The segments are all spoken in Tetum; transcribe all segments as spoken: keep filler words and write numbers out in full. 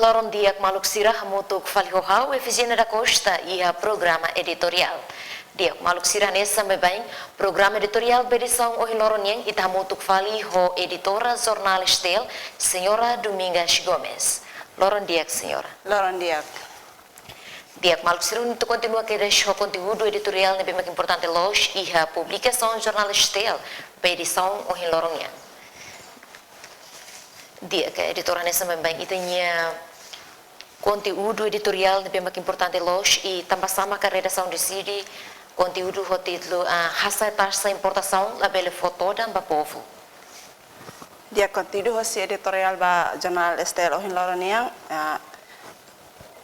Loron di'ak maluk sira, hamutuk fali ho ha'u Efigénia da Costa iha programa editoriál. Di'ak maluk sira, hanesan baibain, programa editoriál ba edisaun ohin loron nian ita hamutuk fali ho editora jornál STL, Señora Domingas Gomes. Loron di'ak, Señora. Loron di'ak. Di'ak maluk sira, ita kontinua kedas ho konteúdu editoriál ne'ebé mak importante loos iha publikasaun jornál STL ba edisaun ohin loron nian. Di'ak editora, hanesan baibain, ita-nia konteúdu editoriál ne'ebé mak importante loos i tanbasá maka redasaun deside konteúdu ho títulu, ah, Hasa'e Taxa Importasaun Labele Fó Todan ba Povu. Di'ak, konteúdu hosi editoriál ba jornál STL ohin loron nian, ah,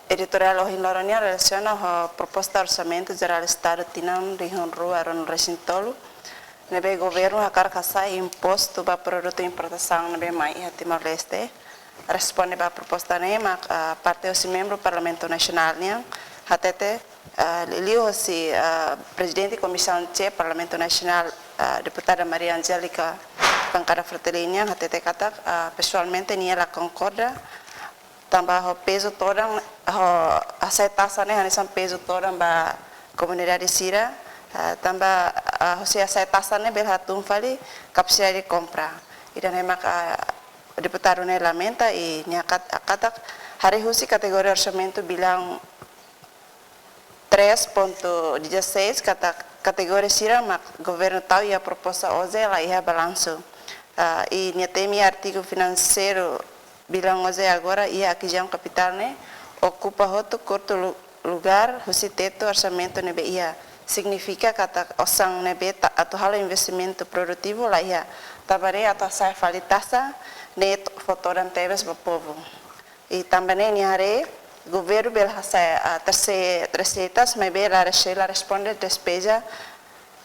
editoriál ohin loron nian relasiona ho proposta orsamentu jerál Estadu tinan rihun rua ruanulu-resin-tolu, ne'ebé governu hakarak hasa'e impostu ba produtu importasaun ne'ebé mai iha Timor-Leste. Responde ba proposta ne'e mak, ah, parte hosi membru Parlamentu Nasionál nian hatete, ah, liuliu hosi, ah, Prezidente Komisaun C Parlamentu Nasionál, ah, Deputada Maria Angélica, bankada Fretilin nian, hatete katak, ah, pesoalmente nia la konkorda, tanba ho pezu todan, ho hasa'e taxa ne'e hanesan pezu todan ba komunidade sira, ah, tanba, ah, hosi hasa'e taxa ne'e bele hatún fali kapasidade de kompra. Ida-ne'e maka, ah, deputadu ne'e lamenta i nia kat-, katak haree husi kategoria orsamentu bilaun três ponto dezasseis, katak kategoria sira mak governu tau iha proposta hosi la iha balansu. Ah, i nia temi artigu finanseiru bilaun hosi agora iha akiziaun kapitál ne'e okupa hotu kurtu lu-, lugár husi tetu orsamentu ne'ebé iha. Signifika katak osan ne'ebé ta-, atu halo investimentu produtivu la iha. Tanba ne'e atu hasa'e fali taxa ne'e to-, fó todan tebes ba povu. I tanba ne'e nia haree governu bele hasa'e, ah, terse-, reseitas, maibé la rese-, la responde despeza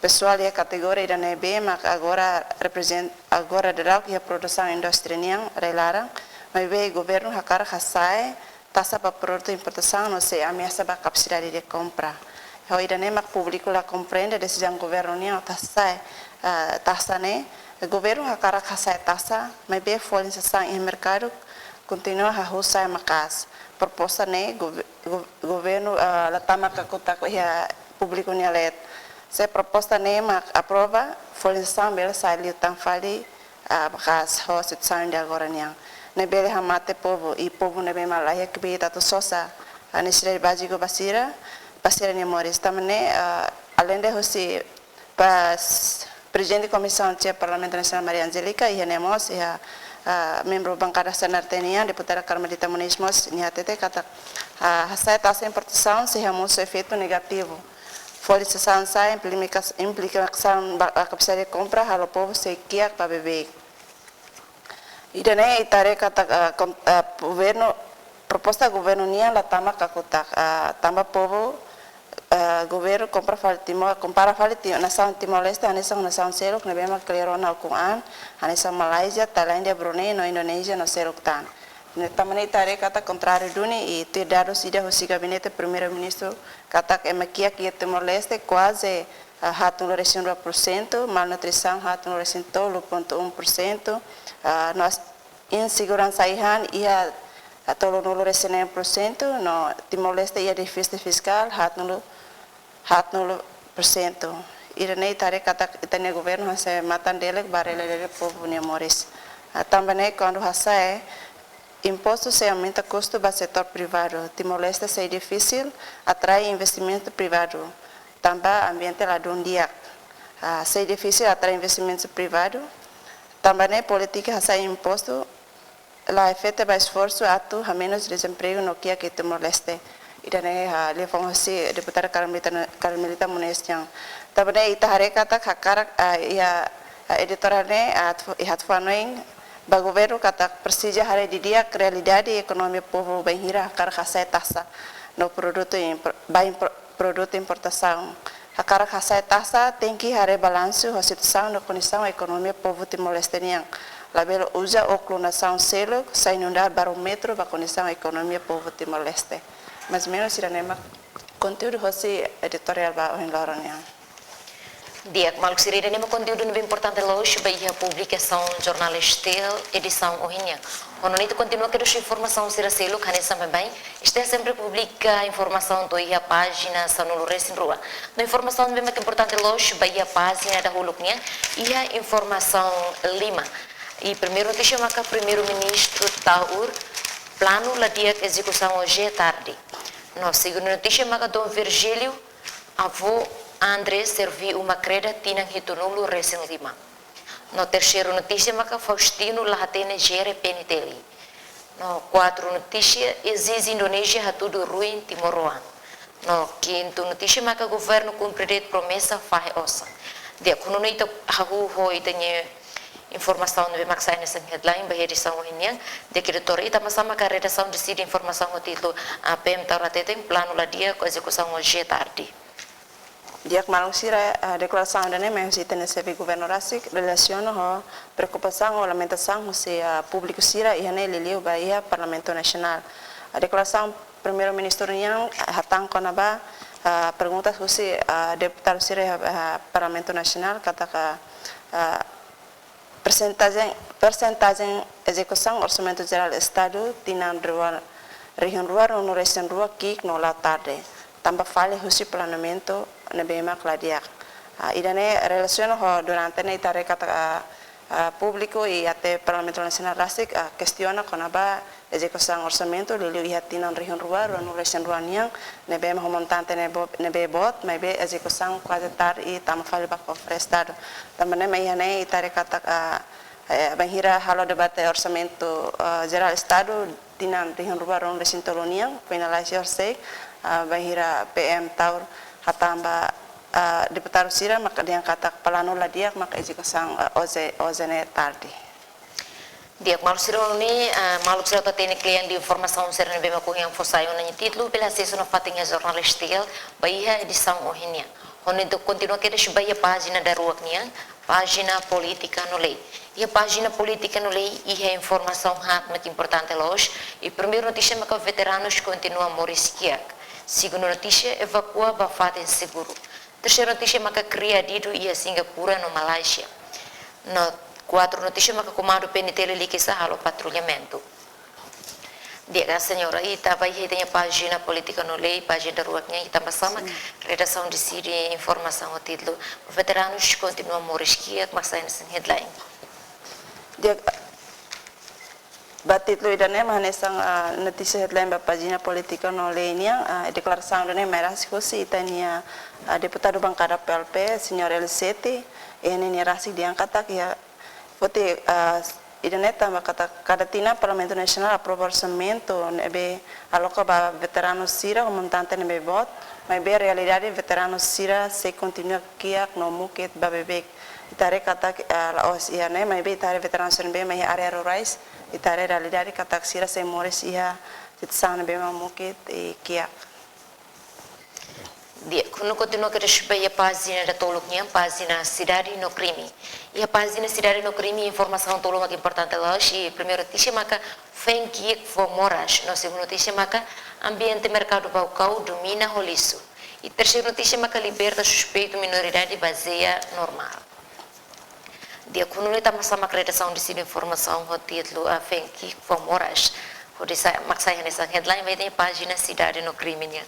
pesoál iha kategoria ida ne'ebé mak agora reprezent-, agora daudaun iha produsaun indústria nian rai-laran, maibé governu hakarak hasa'e taxa ba produtu importasaun no sei ameasa ba kapasidade de kompra. Ho ida-ne'e mak públiku la komprende desizaun governu nian atu hasa'e, ah, taxa ne'e. Governu hakarak hasa'e taxa, maibé folin sasán iha merkadu kontinua hahú sa'e maka'as. Proposta ne'e gov-, gov-, governu, ah, la tama kakutak iha públiku nia leet. Se proposta ne'e mak aprova, folin sasán bele sa'e liután fali, ah, maka'as ho situasaun ida agora nian. Ne'e bele hamate povu, i povu ne'ebé mak la iha kbiit atu sosa, ah, nesesidade báziku ba sira, ba sira-nia moris. Tanba ne'e, ah, aleinde hosi pas Prezidente Komisaun C Parlamentu Nasionál Maria Angélica, iha ne'e mós, iha, ah, membru bankada C N R T nian, Deputada Carmelita Moniz mós, nia hatete katak, ah, hasa'e taxa importasaun sei hamosu efeitu negativu. Folin sasán sa'e, implika-, implikasaun ba, ah, kapasidade de kompra, halo povu sei kiak ba beibeik. Ida-ne'e ita haree katak, ah, kon-, ah, governu, proposta governu nian la tama kakutak, ah, tanba povu, ah, governu kompra fali Timor, kompara fali Ti-, nasaun Timor-Leste hanesan nasaun seluk ne'ebé mak kle'an rona ukun an, hanesan Malázia, Tailándia, Brunei, no Indonézia, no seluk tan. Ne'e tanba ne'e ita haree katak kontráriu duni i tuir dadus ida husi Gabinete Primeiru-Ministru katak ema kiak iha Timor-Leste kuaze, ah, haatnulu-resin-rua por sentu, malnutrisaun haatnulu-resin-tolu ponto um por cento, ah, no as-, inseguransa ai-han iha, ah, tolunulu-resin-neen por sentu, no Timor-Leste iha défisit fiskál haatnulu, haatnulu por sentu. Ida-ne'e ita haree katak ita-nia governu hanesan matan-delek ba rele-rele povu nia moris. Ah, tanba ne'e kuandu hasa'e impostu sei aumenta kustu ba setór privadu. Timor-Leste sei difisil atrai investimentu privadu, tanba ambiente ladún di'ak. Ah, sei difisil atrai investimentu privadu, tanba ne'e polítika hasa'e impostu la efetiva ba esforsu atu hamenus dezempregu no kiak iha Timor-Leste. Ida-ne'e, ah, liafuan hosi Deputada Carmelita, Carmelita Moniz nian. Tanba ne'e ita haree katak hakarak, ah, iha, ah, editoriál ne'e, ah, atu, iha atu fó-hanoin ba governu katak presiza haree didi'ak realidade ekonomia povu bainhira hakarak hasa'e taxa no produtu impor-, ba impor-, produtu importasaun. Hakarak hasa'e taxa tenke haree balansu ho situasaun no kondisaun ekonomia povu Timor-Leste nian. Labele uza ókulu nasaun seluk sai nu'udar barómetru ba kondisaun ekonomia povu Timor-Leste. Mais ou menus ida-ne'e mak konteúdu hosi editoriál ba ohin loron nian. Di'ak, maluk sira, ida-ne'e mak konteúdu ne'ebé importante loos ba iha publikasaun jornál STL edisaun ohin nian. Ho nune'e ita kontinua kedas informasaun sira seluk hanesan baibain. STL sempre publika informasaun to'o iha pájina sanulu-resin-rua. No informasaun ne'ebé mak importante loos ba iha pájina dahuluk nian, iha informasaun lima. I primeiru notísia maka Primeiru-Ministru Taur, planu la di'ak ezekusaun hoje tarde. No segundu notísia maka Dom Virgílio, avó André serví uma kreda tinan hitunulu-resin-lima. No terseiru notísia maka Faustino la hatene jere PNTL. No kuartu notísia, ezije Indonézia hatudu ruin timoroan. No kintu notísia maka governu kumpre de'it promesa fahe osan. Di'ak, ho nune'e ita hahú ho ita-nia informasaun ne'ebé mak sai hanesan headline ba edisaun ohin nian. Di'ak, editór, ita mós sama ka redasaun deside informasaun ho títulu, ah, PM Taur hateten planu la di'ak ezekusaun hoje tarde. Di'ak, maluk sira, ah, deklarasaun ida-ne'e mai husi ita-nia xefe governu rasik relasiona ho preokupasaun ho lamentasaun husi, ah, públiku sira iha ne'e, liuliu ba iha Parlamentu Nasionál. Ah, deklarasaun Primeiru-Ministru nian, ah, hatán kona-ba, ah, perguntas husi, ah, deputadu sira iha, ah, Parlamentu Nasionál katak, ah, persentajen, persentajen ezekusaun Orsamentu Jerál Estadu tinan rua, rihun rua ruanulu-resin-rua ki'ik no la'o tarde, tanba falla husi planeamentu ne'ebé mak la di'ak. Ah, ida-ne'e relasiona ho durante ne'e ita haree katak, ah, ah, públiku i até Parlamentu Nasionál rasik, ah, kestiona kona-ba ezekusaun orsamentu, liuliu iha tinan rihun rua ruanulu-resin-rua nian, ne'ebé mak ho montante ne'e bo-, ne'ebé boot, maibé ezekusaun kuaze tar i tama fali ba kofre Estadu. Tanba ne'e mak iha ne'e ita haree katak, ah, eh, bainhira halo debate Orsamentu, ah, Jerál Estadu tinan rihun rua ruanulu-resin-tolu nian, finalize horisehik, ah, bainhira PM Taur hatán ba, ah, deputadu sira maka dehan katak planu la di'ak maka ezekusaun, ah, hoje, hoje ne'e tarde. Di'ak, maluk sira, ho nune'e, ah, maluk sira atu hatene kle'an liu informasaun sira ne'ebé mak ohin fó sai ona nia títulu, bele asesu nafatin iha jornál STL ba iha edisaun ohin nian. Ho nune'e ita kontinua kedas ba iha pájina daruak nian, pájina Polítika no Lei. Iha pájina Polítika no Lei, iha informasaun haat mak importante loos, i primeiru notísia maka veteranus kontinua moris kiak. Segundu notísia, evakua ba fatin seguru. Terseiru notísia maka kria adidu iha Singapura no Malázia. No kuartu notísia maka komandu PNTL Likisá halo patrullamentu. Di'ak, señora, ita ba iha ita-nia pájina Polítika no Lei, pájina daruak nian, ita mós sama, redasaun deside informasaun ho títulu, veteranus kontinua moris kiak, mak sai hanesan headline. Di'ak, ba títulu ida-ne'e mak hanesan, ah, notísia headline ba pájina Polítika no Lei nian, ah, deklarasaun ida-ne'e mai rasik husi ita-nia, ah, deputadu bankada PLP, señór L Sete, i nia rasik dehan katak iha foti, ah, ida-ne'e tanba katak kada tinan Parlamentu Nasionál aprova orsamentu ne'ebé aloka ba veteranu sira ho montante ne'ebé boot, maibé realidade veteranu sira sei kontinua kiak no mukit ba beibeik. Ita haree katak, ah, la'ós iha ne'e, maibé ita haree veteranu sira ne'ebé mai iha área rurais, ita haree realidade katak sira sei moris iha situasaun ne'ebé mak mukit i kiak. Di'ak, ho nune'e kontinua kedas ba iha pájina datoluk nian, pájina Sidade no Krime. Iha pájina Sidade no Krime informasaun tolu mak importante loos, i primeiru notísia maka feen ki'ik fó moras, no segundu notísia maka ambiente merkadu Baucau domina ho lixu. I terseiru notísia maka liberta suspeitu minoridade bazeia normál. Di'ak, ho nune'e ita mós sama, redasaun deside informasaun ho títulu, ah, feen ki'ik fó moras. Hodi sai, mak sai hanesan headline ba iha pájina Sidade no Krime nian.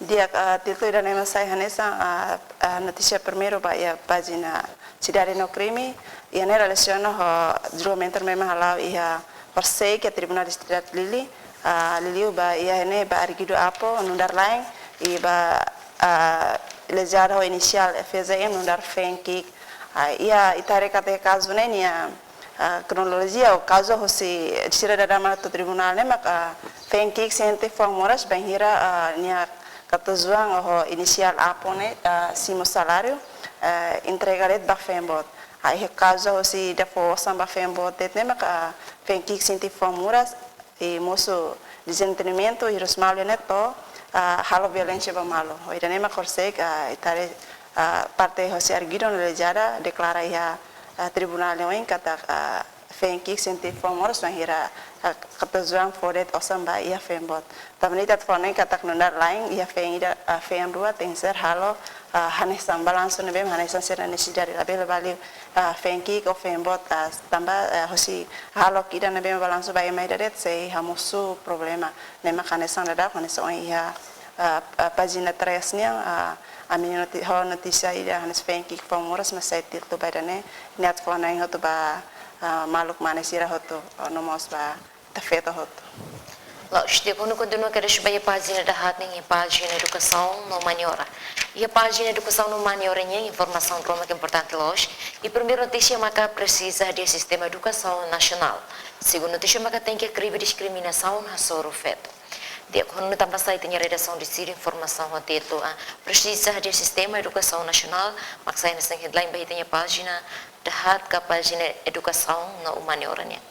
Di'ak, ah, títulu ida-ne'e mak sai hanesan, ah, ah, notísia primeiru ba iha pájina Sidade no Krime, iha ne'e relasiona ho julgamentu ne'ebé mak hala'o iha horisehik iha Tribunál Distritu Dili, ah, liuliu ba iha ne'e ba arguidu Apo nu'udar laen, i ba, ah, lejada ho inisiál F Z M nu'udar feen ki'ik. Ah, iha ita haree katak kazu ne'e nia, ah, kronolojia ou kauza hosi sira daudaun mai to'o tribunál ne'e maka feen ki'ik sente fó moras bainhira, ah, nia katuas-oan ho inisiál Apo ne'e, ah, simu saláriu, ah, entrega de'it ba feen boot. Ah, iha kauza hosi ida fó osan ba feen boot de'it ne'e maka feen ki'ik sente fó moras, i mosu dezentendimentu, hirus malu ne'e to'o, ah, halo violénsia ba malu. Ho ida-ne'e mak horisehik, ah, ita haree, ah, parte hosi arguidu no lejada deklara iha, ah, tribunál ne'e ohin katak, ah, feen ki'ik sente fó moras bainhira, ah, katuas-oan fó de'it osan ba iha feen boot. Tanba ne'e ita atu fó hanoin katak nu'udar laen iha feen ida, ah, feen rua tenkesér halo, ah, hanesan balansu ne'ebé hanesan sira nesesidade, labele ba liu, ah, feen ki'ik ou feen boot, ah, tanba, ah, hosi hahalok ida ne'ebé balansu ba ema ida de'it sei hamosu problema. Ne'e mak hanesan daudaun, hanesan ohin iha, ah, ah, pájina três nian, ah, ami noti-, ho notísia ida hanesan feen ki'ik fa'an moras, mas sai títulu ba ida-ne'e, nia atu fó-hanoin hotu ba, ah, maluk mane sira hotu, ah, no mós ba ita feto hotu. Loos, di'ak, ha'u kontinua kedas ba iha pájina dahaat nian, iha pájina edukasaun no maniora. Iha pájina edukasaun no maniora nian, informasaun ruma ke importante loos. I primeiru notísia maka presiza hadi'a sistema edukasaun nasionál. Segundu notísia maka tenke kribe diskriminasaun hasoru feto. Di'ak, ha'u nune'e tanbasá ita-nia redasaun deside informasaun ho títulu, ah, presiza hadi'a sistema edukasaun nasionál, mak sai hanesan headline ba ita-nia pájina dahaat ka pájina edukasaun no maniora nian.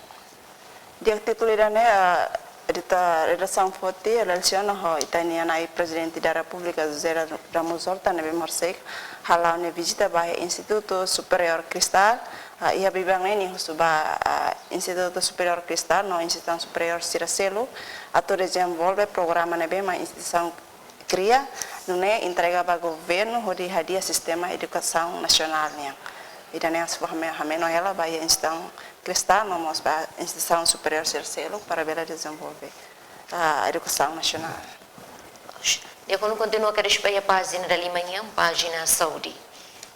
Di'ak, títulu ida-ne'e, ah, ita redasaun foti relasiona ho ita-nia Nai Prezidente da Repúblika José Ra-, Ramos Horta ne'ebé horisehik hala'o nia vizita ba Institutu Superiór Cristal, ah, iha biban ne'e nia husu ba, ah, Institutu Superiór Cristal no instituisaun superiór sira seluk atu dezenvolve programa ne'ebé mak instituisaun kria, nune'e entrega ba governu hodi hadi'a sistema edukasaun nasionál nian. Ida-ne'e atu hame-, hameno hela ba iha instituisaun Cristal no mós ba instituisaun superiór sira seluk para bele dezenvolve, ah, edukasaun nasionál. Di'ak, ha'u kontinua kedas ba iha pájina dalima nian, pájina saúde.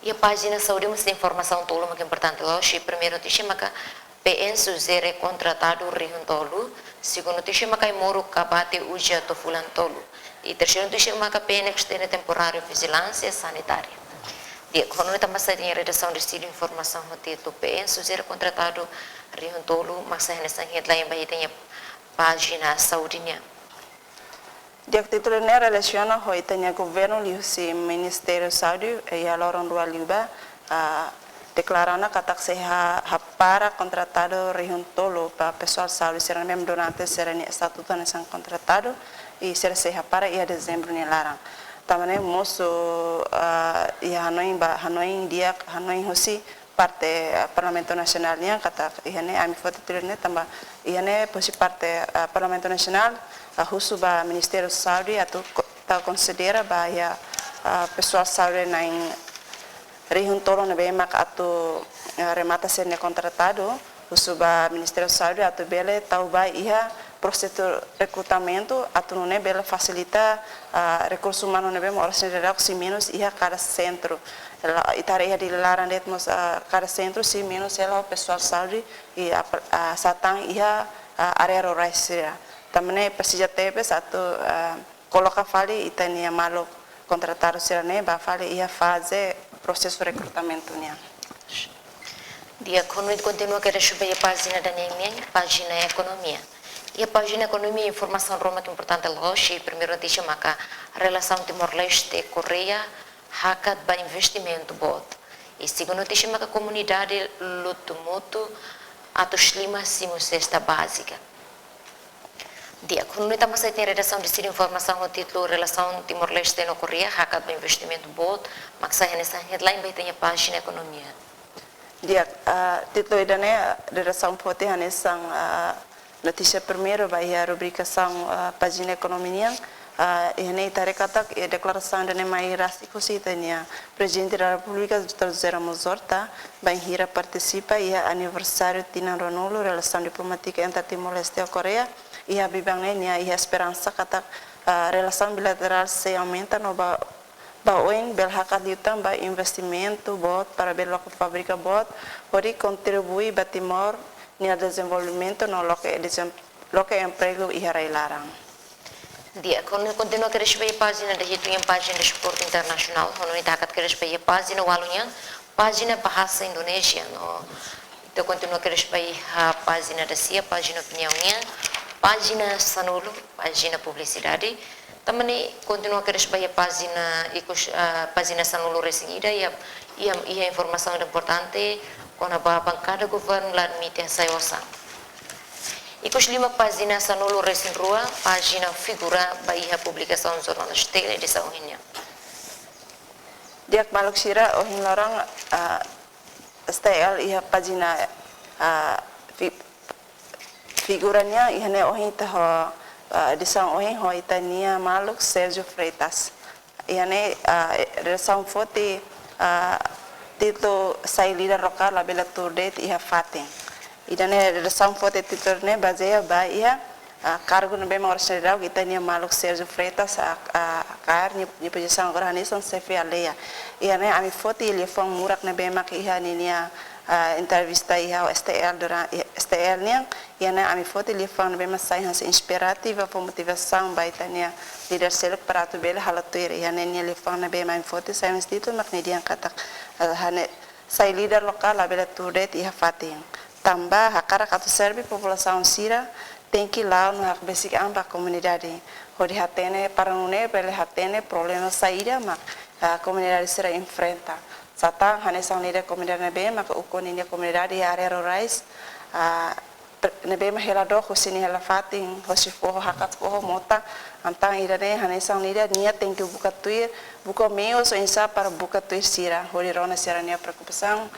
Iha pájina saúde mós iha informasaun tolu mak importante loos, i primeiru notísia maka P N sujere kontratadu rihun tolu, segundu notísia maka Aimoruk kabate uza to'o fulan tolu. I terseiru notísia maka P N estende temporáriu vijilánsia sanitária. Di'ak, ha'u nune'e tanbasá ita-nia redasaun deside informasaun ho títulu P N sujere kontratadu rihun tolu, mak sai hanesan headline ba ita-nia pájina saúde nian. Di'ak, títulu ne'e relasiona ho ita-nia governu liuhusi Ministériu Saúde, eh, iha loron rua liubá, ah, deklara ona katak sei ha-, hapara kontratadu rihun tolu ba pesoál saúde sira ne'ebé durante sira-nia estatutu hanesan kontratadu, i sira sei hapara iha dezembru nia laran. Tanba ne'e mosu, ah, iha hanoin ba, hanoin di'ak, hanoin husi parte, eh, Parlamentu Nasionál nian katak iha ne'e ami foti títulu ne'e tanba iha ne'e husi parte, eh, Parlamentu Nasionál, eh, husu ba Ministériu Saúde atu ko-, tau konsidera ba iha, eh, pesoál saúde na'in rihun tolu ne'ebé mak atu, eh, remata sira-nia kontratadu, husu ba Ministériu Saúde atu bele tau ba iha prosesu rekrutamentu atu nune'e bele fasilita, ah, rekursu umanu ne'ebé mak oras ne'e daudaun sei menus iha kada sentru. Ita haree iha Dili laran de'it mós, ah, kada sentru sei menus hela ho pesoál saúde i ap-, ah, sá tan iha, ah, área rurais sira. Tanba ne'e presiza tebes atu, ah, koloka fali ita-nia maluk kontratadu sira-ne'e ba fali iha faze prosesu rekrutamentu nian. Di'ak, ha'u kontinua kedas ba iha pájina daneen nian, pájina ekonomia. Iha pájina ekonomia informasaun ruma ke importante loos, i primeiru notísia maka relasaun Timor-Leste Koreia hakat ba investimentu boot. I segundu notísia maka komunidade Lutumutu atus lima simu sesta bázika. Di'ak, ha'u nune'e tanbasá ita-nia redasaun deside informasaun ho títulu relasaun Timor-Leste no Koreia hakat ba investimentu boot, mak sai hanesan headline ba ita-nia pájina ekonomia. Di'ak, ah, títulu ida-ne'e, ah, redasaun foti hanesan, ah, notísia primeiru ba iha rubrikasaun, ah, pájina ekonomia nian, ah, iha ne'e ita haree katak, eh, deklarasaun ida-ne'e mai rasik husi ita-nia Prezidente da Repúblika, doutór José Ramos Horta, bainhira partisipa iha aniversáriu tinan ruanulu relasaun diplomátika entre Timor-Leste ho Koreia, iha biban ne'e nia iha esperansa katak, ah, relasaun bilaterál sei aumenta no ba, ba oin bele hakat liután ba investimentu boot para bele loke fábrika boot, hodi kontribui ba Timor nia dezenvolvimentu no loke dezem-, loke empregu iha rai-laran. Di'ak, ha'u kontinua kedas ba iha pájina dahitu nian, pájina desportu internasionál, ha'u nune'e ita hakat kedas ba iha pájina ualu nian, pájina bahasa Indonesia, no ita kontinua kedas ba iha pájina dasia, pájina opiniaun nian, pájina sanulu, pájina publisidade, tanba ne'e kontinua kedas ba iha pájina ikus, ah, pájina sanulu resin ida, iha, iha, iha informasaun importante kona-ba bankada governu la admite hasai osan. Ikus limak pájina sanulu resin rua, pájina figura ba iha publikasaun Jornál S T L edisaun ohin nian. Di'ak maluk sira, ohin loron, ah, S T L iha pájina, ah, fi-, figura nian, iha ne'e ohin ita ho, ah, edisaun ohin ho ita-nia maluk Sérgio Freitas. Iha ne'e, ah, redasaun foti, ah, títulu sai líder lokál labele tuur de'it iha fatin. Ida-ne'e redasaun foti títulu ne'e bazeia ba iha, ah, kargu ne'ebé mak oras ne'e daudaun ita-nia maluk Sérgio Freitas, ah, ah, kaer nia, nia pozisaun agora hanesan xefe aldeia. Iha ne'e ami foti liafuan murak ne'ebé mak iha ninia, ah, entrevista iha S T L duran-, S T L nian, iha ne'e ami foti liafuan ne'ebé mak sai hanesan inspirativa fó motivasaun ba ita-nia líder seluk para atu bele halo tuir. Iha ne'e nia liafuan ne'ebé mak ami foti sai hanesan títulu mak nia dehan katak, ah, hanesan sai líder lokál labele tuur de'it iha fatin. Tanba hakarak atu serve populasaun sira tenke la'o no hakbesik an ba komunidade. Hodi hatene para nune'e bele hatene problema saida mak, ah, komunidade sira enfrenta. Satán hanesan líder komunidade ne'ebé maka ukun ninia komunidade iha área rurais, ah, pre-, ne'ebé mak hela dook husi nia hela fatin, hosi foho, hakat foho, mota. Entaun ida-ne'e hanesan líder nia tenke buka tuir, buka meius oinsá para buka tuir sira, hodi rona sira-nia preokupasaun.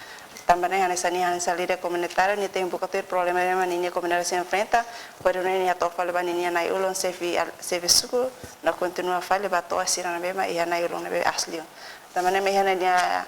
Tanba ne'e hanesan nia hanesan líder komunitáriu nia tenke buka tuir problema ne'ebé mak ninia komunidade sira enfrenta, hodi nune'e nia hato'o fali ba ninia na'i-ulun xefe al-, xefe suku, no kontinua fali ba to'o sira ne'ebé mak iha na'i-ulun ne'ebé asli. Tanba ne'e mak iha ne'e nia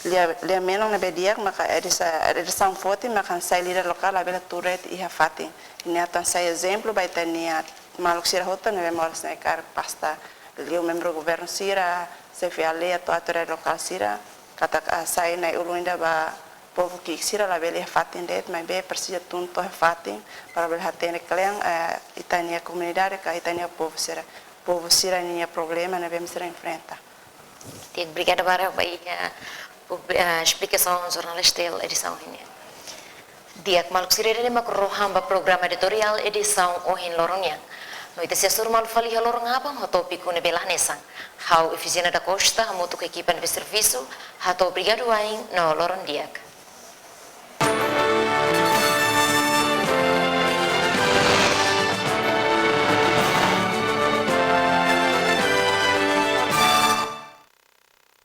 lia, lia menon ne'ebé di'ak maka edisa-, redasaun foti maka hanesan sai líder lokál labele tuur de'it iha fatin. Nia atu hanesan sai ezemplu ba ita-nia maluk sira hotu ne'ebé moras iha kaer pasta liu membru governu sira, xefe aldeia to'o autoridade lokál sira, katak, ah, sai na'i-ulun ida ba povu ki'ik sira labele iha fatin de'it, maibé presiza tun to'o iha fatin, para bele hatene kle'an, eh, ita-nia komunidade ka ita-nia povu sira, povu sira-nia problema ne'ebé mak sira enfrenta. Di'ak, obrigada barak ba iha, eh, esplikasaun jornalista L edisaun ohin nian. Di'ak, maluk sira, ida-ne'e mak rohan ba programa editoriál edisaun ohin loron nian. No ita sei hasoru malu fali iha loron aban ho tópiku ne'ebé la hanesan. Ha'u Efigénia da Costa, hamutuk ho ekipa ne'ebé servisu, hato'o obrigadu wa'in no loron di'ak.